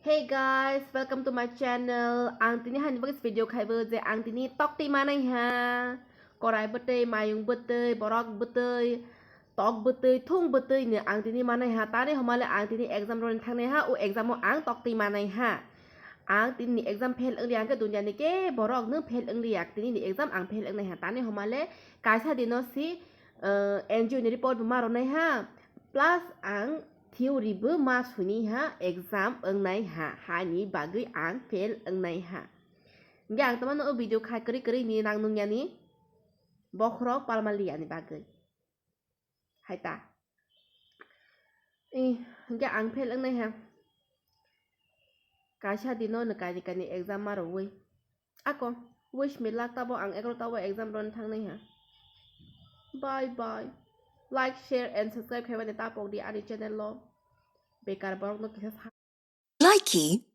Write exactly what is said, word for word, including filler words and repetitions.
Hey guys, welcome to my channel. Ang tini hani bagwi video khaibo je ang tini toktwi manai ha. Korai bwtwi, mayung bwtwi, borok bwtwi, tok bwtwi, thung bwtwi ni ang tini manai ha. Tani homale ang tini exam roni thangnai ha, o exam o ang toktwi manai ha. Ang tini ni exam fail wngli ang khe dunia ni ke borok no fail wngli ya. Tini ni exam ang fail wngnai ha. Tani homale kaisa dino si, eh, N G O ni report bo ma ronai ha. Plus ang theory bo ma suni ha, exam wngnai ha, hani bagwi ang fail wngnai ha. Hingke ang tongmano o video khai kwrwi kwrwi ni nang nung yani bokhorok palma li yani bagwi. Hai ta. I, hingke ang fail wngnai ha. Kaisa dino no kaini kaini exam ma rwui. Ako, wish me luck, tabo ang egaroh tabo exam roni thangnai ha. Bye bye. Like, share and subscribe khaimani tapok di ani channel o. Bekar borok no kisa sa- Likey.